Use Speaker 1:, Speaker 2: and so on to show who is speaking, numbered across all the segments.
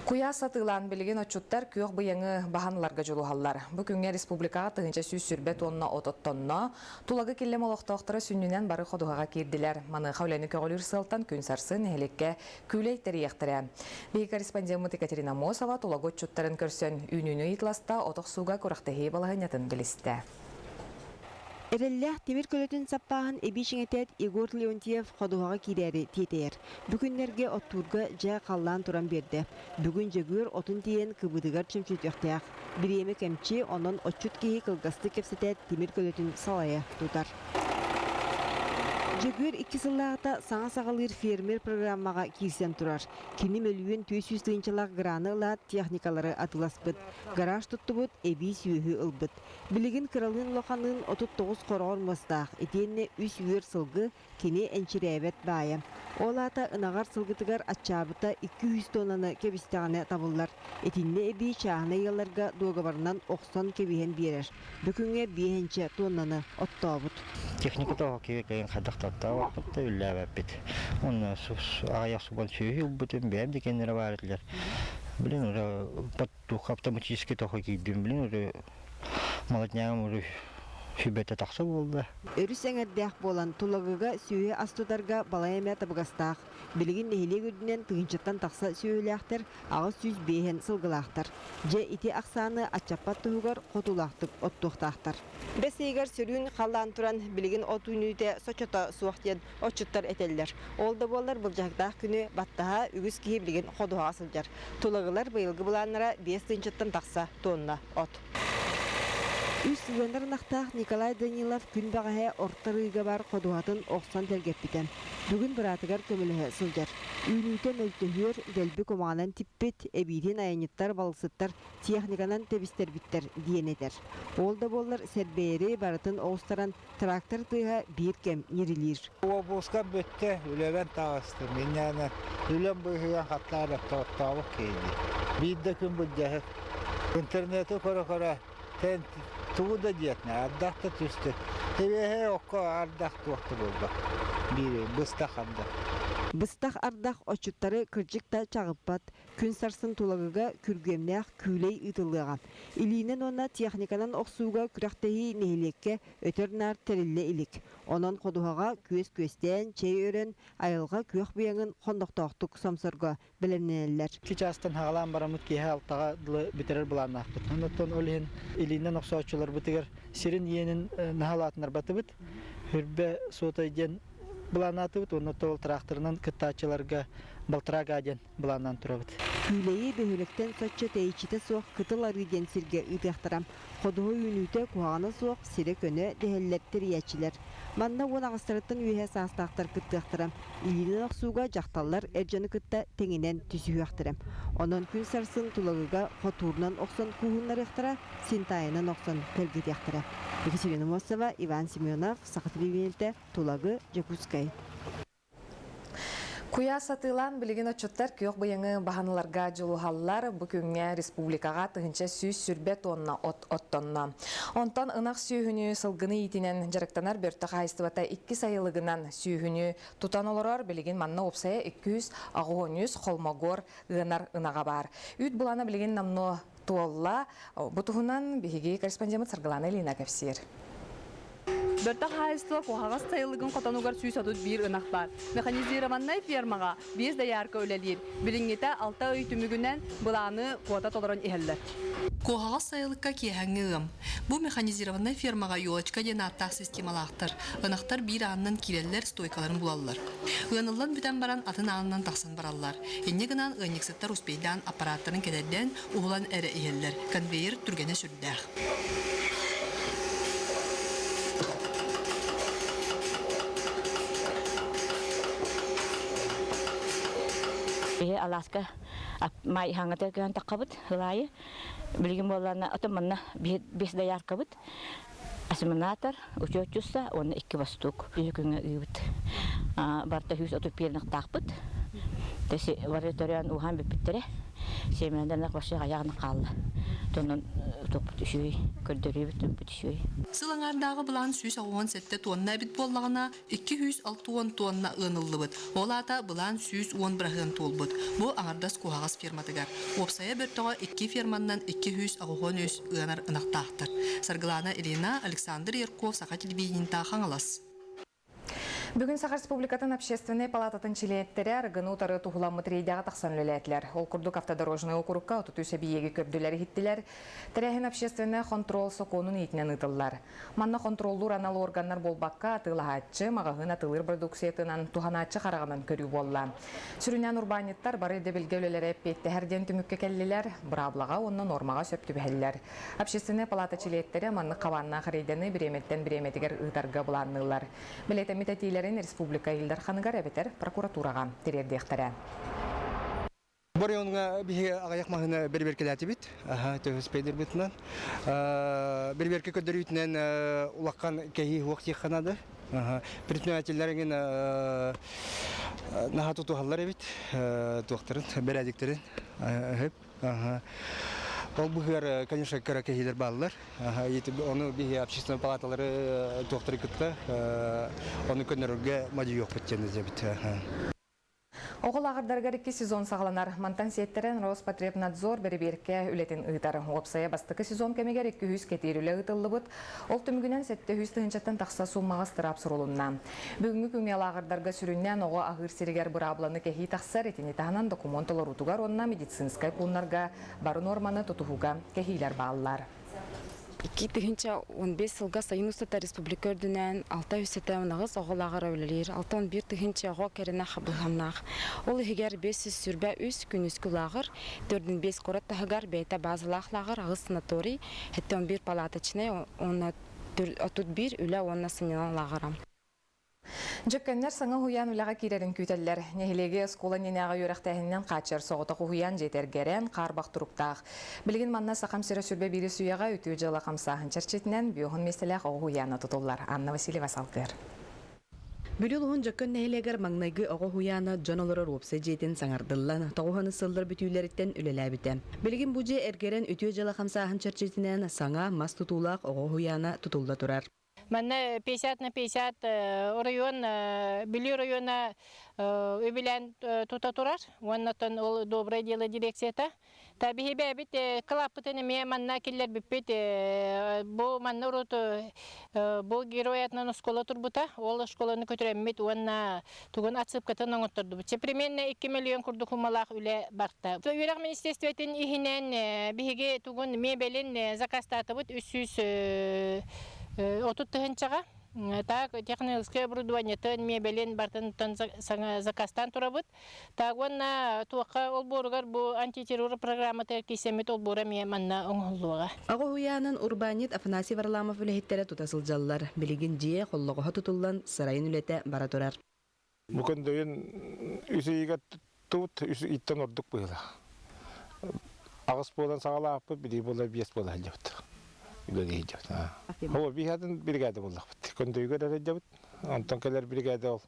Speaker 1: Куйаас сатыылаан билигин отчуттар күөх быйаҥы баһан ыларга дьулуһаллар. Бу күҥҥэ республикаҕа 1120 тонна от оттонно. Тулагы Киллэм олохтоохторо сүнньүнэн бары ходуһаҕа киирдилэр. Маныаха үлэни көҕүлүүр сыалтан күн сарсын нэһилиэккэ күүлэй тэрийиэхтэрэ. Биһиги корреспондеммыт Екатерина Аммосова Тулагы отчуттарын көрсөн үүнүүнү ыйыталаста, от охсууга күрэхтэһии балаһыанньатын билистэ.
Speaker 2: Эрэллээх тимир көлөтүн саппааһын эбии чиҥэтээт Егор Леонтьев ходуһаҕа киирээри тиэтэйэр. Бу күннэргэ оттуурга дьэ халлаан туран биэрдэ. Бүгүн Дьөгүөр отун тиэйэн кыбытыгар чөмчөтүөхтээх. Бириэмэ кэмчи, онон отчут киһи кылгастык кэпсэтээт тимир көлөтүн салайа тутар. Дьөгүөр икки сыллааҕыта саҥа саҕалыыр фермер программаҕа киирсэн турар. Кини мөлүйүөн 400 тыһыынчалаах граны ылаат техникалары атыыласпыт, гараж туттубут, эбии сүөһү ылбыт. Билигин кыралыын улаханыын 39 хороҕор муостаах, итиэннэ үс үөр сылгы, Кини энчирээбэт баайа. Ол аата ынаҕар сылгытыгар аччаабыта 200 тоннаны кэбистэҕинэ табыллар. Итиннэ эбии чааһынай ыалларга дуогабарынан охсон кэбиһэн биэрэр. Бу күҥҥэ биэһинчэ тоннаны оттообут.
Speaker 3: Техника тоҕо киһи кэлин хайдах таптаабаппыт да үллээбэппит. Онно аҕыйах субан сүөһү ылбытым, бэйэм да кэннэрэ баар этилэр. Блин, уже под автоматически тоҕо киирдим, блин, уже молоднягым уже сүбэтэ тахса буолла.
Speaker 2: Өрүс эҥэрдээх буолан, Тулагыга сүөһү ас тутарга балай эмэ табыгастаах. Билигин нэһилиэк үрдүнэн тыһыынчаттан тахса сүөһүлээхтэр, 805 сылгылаахтар. Дьэ, ити ахсааны аччаппат туһугар хотуулаахтык оттуохтаахтар. Бэс ыйыгар сөрүүн халлаан туран, билигин от үүнүүтэ соччото суох диэн отчуттар этэллэр. Ол да буоллар былдьаһыктаах күнү баттаһа үгүс киһи билигин ходуһаҕа сылдьар. Тулагылар быйылгы былааннара 5 тыһыынчаттан тахса тонна от. Үс ыанар ынахтаах Николай Данилов күн бэҕэһээ орто арыыга баар ходуһатын охсон тэлгэппитэ. Бүгүн быраатыгар көмөлөһө сылдьар. Үүнүүтэ мөлтөһүөр, дэлби кумаҕанан типпит, эбиитин айанньыттар, балыксыттар техниканан тэбистэрбиттэр диэн этэр. Ол да буоллар сэрбэйэри барытын оҕустаран трактор тыаһа биир кэм ньирилиир.
Speaker 4: Уоппуска бүттэ, үлэбэн таҕыстым. Инньээнэ үлэм быыһыгар хаттаабат оттообут киһи. Биир да күн былдьаһык. Интернети көрө-көрө тэн тугу да диэтнэ, ардах да түстэ. Эбэһэ окко ардах туох да буолбат. Биир быстах ардах.
Speaker 2: Быстах ардах отчуттары кырдьык да чаҕыппат. Күн сарсын Тулагыга күргүөмнээх күүлэй ыытыллыаҕа. Илиинэн уонна техниканан охсууга күрэхтэһии нэһилиэккэ өтөр-наар тэриллэ илик. Онон ходуһаҕа күөс күөстээн, чэй өрөн, айылҕа күөх быйаҥын хоннохтоохтук сомсорго бэлэмнэнэллэр.
Speaker 5: Икки чаастан хаҕалаан бараммыт киэһэ алтаҕа дылы бүтэрэр былааннаахпыт. Онтон ол иһин илиинэн охсооччуларбытыгар сирин иэнин наһаалаатынарбатыбыт. Хүрбэ суотай диэн былааннаатыбыт уонна ол тыраахтарынан кыттааччыларга балтараа диэн былааннаан турабыт.
Speaker 2: Күүлэйи бөһүөлэктэн соччо тэйиччитэ суох Кытыл Арыы диэн сиргэ ыытыахтара. Ходуһа үүнүүтэ куһаҕана суох, сирэ көнө, дэһэллэр тэрийээччилэр. Манна уон аҕыстарыттан үөһэ саастаахтар кыттыахтара. Илиинэн охсууга дьахталлар эр дьону кытта тэҥинэн түсүһүөхтэрэ. Онон күн сарсын Тулагыга хотуурунан охсон кууһуннарыахтара, синтаайынан охсон тэлгэтиэхтэрэ. Екатерина Мосова, Иван Семенов, Саха телевидениетэ, Тулагы, Дьокуускай.
Speaker 1: Куйаас сатыылаан билигин отчуттар күөх быйаҥы баһаныларга дьулуһаллар. Бу күҥҥэ республикаҕа 1120 тонна от оттонно. Онтон ынах сүөһүнү сылгыны иитинэн дьарыктанар Бөртө хаһаайыстыбата икки сайылыгынан сүөһүнү тутан олорор. Билигин манна уопсайа 283 холмогор ыанар ынаҕа баар. Үүт былаана билигин номнуо туолла. Бу туһунан биһиги корреспондеммыт Саргылана Ильина кэпсиир.
Speaker 6: Бөртө хаһаайыстыба куһаҕас сайылыгын хотонугар 131 ынах баар. Механизированнай фермаҕа биэс доярка үлэлиир. Билиҥҥитэ алта ый түмүгүнэн былааны куота толорон иһэллэр.
Speaker 7: Куоһаҕас сайылыкка киэһэҥҥи ыам. Бу механизированнай фермаҕа елочка диэн ааттаах системалаахтар. Ынахтар биир аанынан киирэллэр, стойкаларын булаллар. Ыаныллан бүтэн баран атын аанынан тахсан бараллар. Инньэ гынан ыанньыксыттар успейдаан аппарааттарын кэтэрдэн, уһулан эрэ иһэллэр. Конвейер түргэнэ сүрдээх.
Speaker 8: Биһи алааска маай хаҥата көһөн таххабыт ылаайы. Билигин буоллаана ото манна бес дояркабыт Осеменатор, учетчуса уонна икки бостуук үһү күҥҥэ ыыбыт. Барыта 135 ынахтаахпыт. Тэси бары төрөөн ууһаан бүппүттэрэ. Сиэмэннэрин вообще хайаҕына хаалла. Тонон топпут үчүгэй, көрдөрүүбүт топпут үчүгэй.
Speaker 7: Сыл аҥаардааҕы былаан 187 туонна эбит буоллаҕына, 260 туонна ыаныллыбыт. Ол аата былаан 110 быраһыан туолбут. Бу аҥардас Куһаҕас ферматыгар. Уопсайа Бөртөҕө икки ферманнан 283 ыанар ынахтаахтар. Саргылаана Ильина, Александр Ярков, Саха телевидениета, Хаҥалас.
Speaker 1: Бүгүн Саха Республикатын Общественнай палататын чилиэттэрэ арыгыны утары туһуламмыт рейдэҕэ тахсан үлэлээтилэр. Ол курдук автодорожнай окурукка 33 эбийиэги көрдүлэр-иһиттилэр. Тэрээһин общественнай хонтуруол сокуонун иитинэн ыытыллар. Манна хонтуруоллуур анал органнар буолбакка, атыылаһааччы, маҕаһыын атыылыыр продукциятынан туһанааччы хараҕынан көрүү буолла. Сүрүннээн урбаанньыттар бары ирдэбилгэ үлэлэрэ эппиэттэһэр диэн түмүккэ кэллилэр, быраабылаҕа уонна нуормаҕа сөп түбэһэллэр. Общественнай палата чилиэттэрэ маннык хабааннаах рейдэни бириэмэттэн бириэмэтигэр ыытарга былаанныыллар. Бэлиэтэммит этиилэрин республика Ил Дарханыгар эбэтэр прокуратураҕа тириэрдиэхтэрэ.
Speaker 9: Бу райоҥҥа биһиги аҕыйах маһыны бэрэбиэркэлээтибит. Төһөспейдербитинэн. Бэрэбиэркэ көрдөрүүтүнэн улахан кэһии суох диэххэ наада. Предпринимателлэр эҥин наһаа тутуһаллар эбит туохтарын, бэрээдэктэрин. Ол быһыар, конечно, кыра кэһиилэр бааллар. Ону биһи общественной палаталары туохтары кытта ону көннөрөргө модьуйуохпут диэн эдьэбит.
Speaker 1: Оҕо лааҕырдарыгар икки сезон саҕаланар. Мантан сиэттэрэн Роспотребнадзор бэрэбиэркэ үлэтин ыытар. Уопсайа бастакы сезон кэмигэр 200 кэтиир үлэ ыытыллыбыт. Ол түмүгүнэн 700 тыһыынчаттан тахса суумаҕа ыстыраап сурулунна. Бүгүҥҥү күҥҥэ лааҕырдарга сүрүннээн оҕо аһыыр сиригэр быраабыланы кэһии тахсар, итини таһынан докумуон толоруутугар уонна медицинскэй пууннарга бары нуорманы тутуһууга кэһиилэр бааллар.
Speaker 10: 2015 сылга сайын устата республика үрдүнэн 678 оҕо лааҕыра үлэлиир, 61 тыһыынча оҕо кэринэ хабылһаннаах. Ол иһигэр 523 күнүскү лааҕыр, 405 куорат таһыгар бэйэтэ базалаах лааҕыр, аҕыс санаторий, 71 палаточнай уонна 31 үлэ уонна сынньалаҥ лааҕыра.
Speaker 1: Дьөккөннөр саҥа уһуйаан үлэҕэ киирэрин күүтэллэр. Нэһилиэги оскуола иннинээҕи үөрэхтээһининэн хааччыйар соҕотох уһуйаан дьиэтэ эргэрэн, хаарбах туруктаах. Билигин манна Сахам сирэ сүрбэ биирис үйэҕэ үтүө дьыала хамсааһын чэрчитинэн биоһун миэстэлээх оҕо уһуйаана тутуллар. Анна Васильева салгыыр.
Speaker 11: Бүлүү улууһун Дьөккөн нэһилиэгэр маҥнайгы оҕо уһуйаана дьон олорор уопсай дьиэтин саҥардыллан, тоҕуһаны сыллар бүтүүлэриттэн үлэлээбитэ. Билигин бу дьиэ эргэрэн үтүө дьыала хамсааһын чэрчитинэн саҥа мас тутуулаах оҕо уһуйаана тутулла турар.
Speaker 12: Манна 50 на 50 оройуон Бүлүү оройуона үбүлээн тута турар. Уонна ол Доброе дело дирекцията. Та биһи бэйэбит кылааппытын эмиэ манна киллэрбиппит. Бу манна урут бу герой атынан оскуола турбута. Ол оскуоланы көтүрэммит уонна тугун отсыпкатын оҥоттордубут. Примерно 2 миллион курдук суммалаах үлэ барта. Үөрэх министерствотын иһинэн биһиги тугун мебелин заказтаатыбыт 330 тыһынчаҕа. Так, технологическое оборудованиетын, мебелин бартын заказтаан турабыт. Так, уонна туохха олбуоругар бу антитеррор программатыгар киисэммит олбуора эмиэ манна оҥоһуллуоҕа.
Speaker 11: Оҕо уһуйаанын урбаанньыт Афанасий Варламов үлэһиттэрэ тута сылдьаллар. Билигин дьиэ холлоҕоһо тутуллан, сарайын үлэтэ бара турар.
Speaker 13: Бу көндөйүн үс ыйыгар туттубут, үс ыйтан ордук быһыылаах. Аҕыс буолан саҕалаабыппыт, билии буола биэс буола сылдьабыт. Үлэлии сылдьабыт. Ол биһиэтин биригээдэ буоллахпыт. Көндөйүгэр эрэ сылдьабыт. Онтон кэлэр биригээдэ ол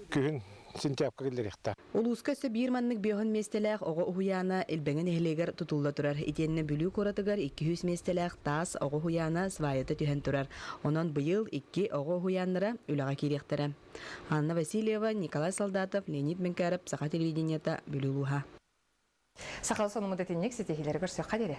Speaker 13: күһүн сентябрьга киллэриэхтээх.
Speaker 11: Улууска өссө биир маннык биоһун миэстэлээх оҕо уһуйаана Илбэҥэ нэһилиэгэр тутулла турар. Итиэннэ Бүлүү куоратыгар 200 миэстэлээх таас оҕо уһуйаана сваята түһэн турар. Онон быйыл икки оҕо уһуйааннара үлэҕэ киириэхтэрэ. Анна Васильева, Николай Солдатов, Леонид Менкяров, Саха телевидениета, Бүлүү улууһа.
Speaker 1: Сахал сонумут этинник ситиһиилэри көрсөххө диэри.